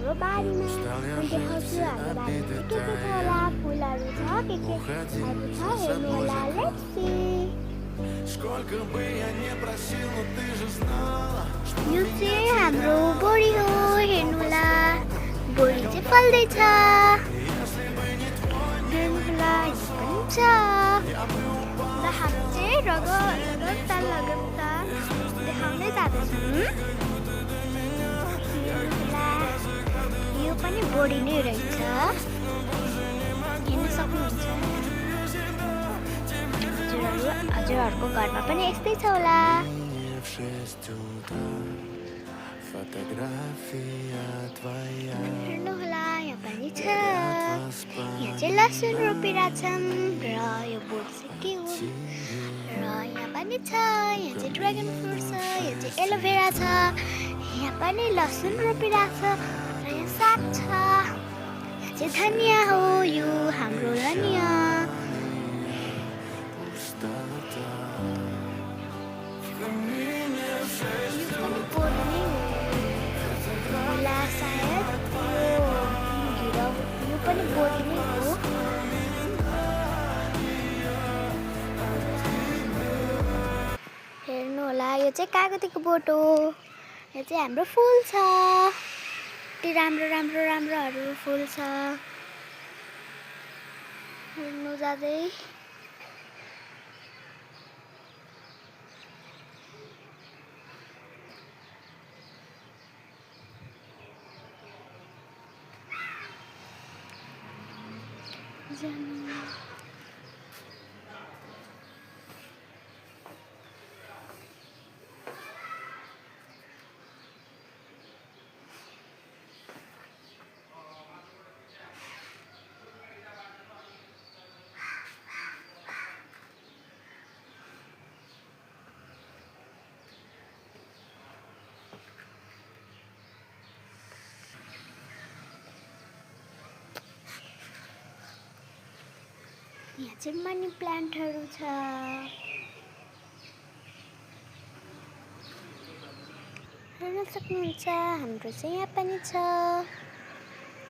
हाम्रो बारीमा मैले देखाउँछु हाम्रो बारीमा के छ होला, फुलहरू छ, के छ हेर्नु होला। Let's see. यो चाहिँ हाम्रो बोडी हो, हेर्नु होला। बोडी चाहिँ फल्दैछ, हेर्नु होला। पनि छ र हामी चाहिँ लगातार देखाउँदै जाँदैछौँ। यो पनि बोडी नै रहेछ, हेर्न सक्नुहुन्छ। हजुरहरूको घरमा पनि यस्तै छ होला। हेर्नु होला, यहाँ पनि छ। यहाँ चाहिँ लसुन रोपिरहेछौँ र यो बोट चाहिँ के हो र यहाँ पनि छ। यहाँ चाहिँ ड्र्यागन फ्रुट छ, यो चाहिँ एलोभेरा छ। यहाँ पनि लसुन रोपिरहेको छ र यहाँ साग छ। यहाँ चाहिँ धनियाँ हो, यो हाम्रो धनियाँ। यो पनि बोडी नै हो। हेर्नु होला, यो चाहिँ कागतीको बोट हो। यो चाहिँ हाम्रो फुल छ, यति राम्रोहरू फुल छ। हेर्नु जाँदै यहाँ चाहिँ मनी प्लान्टहरू छ। हेर्न सक्नुहुन्छ, हाम्रो चाहिँ यहाँ पनि छ।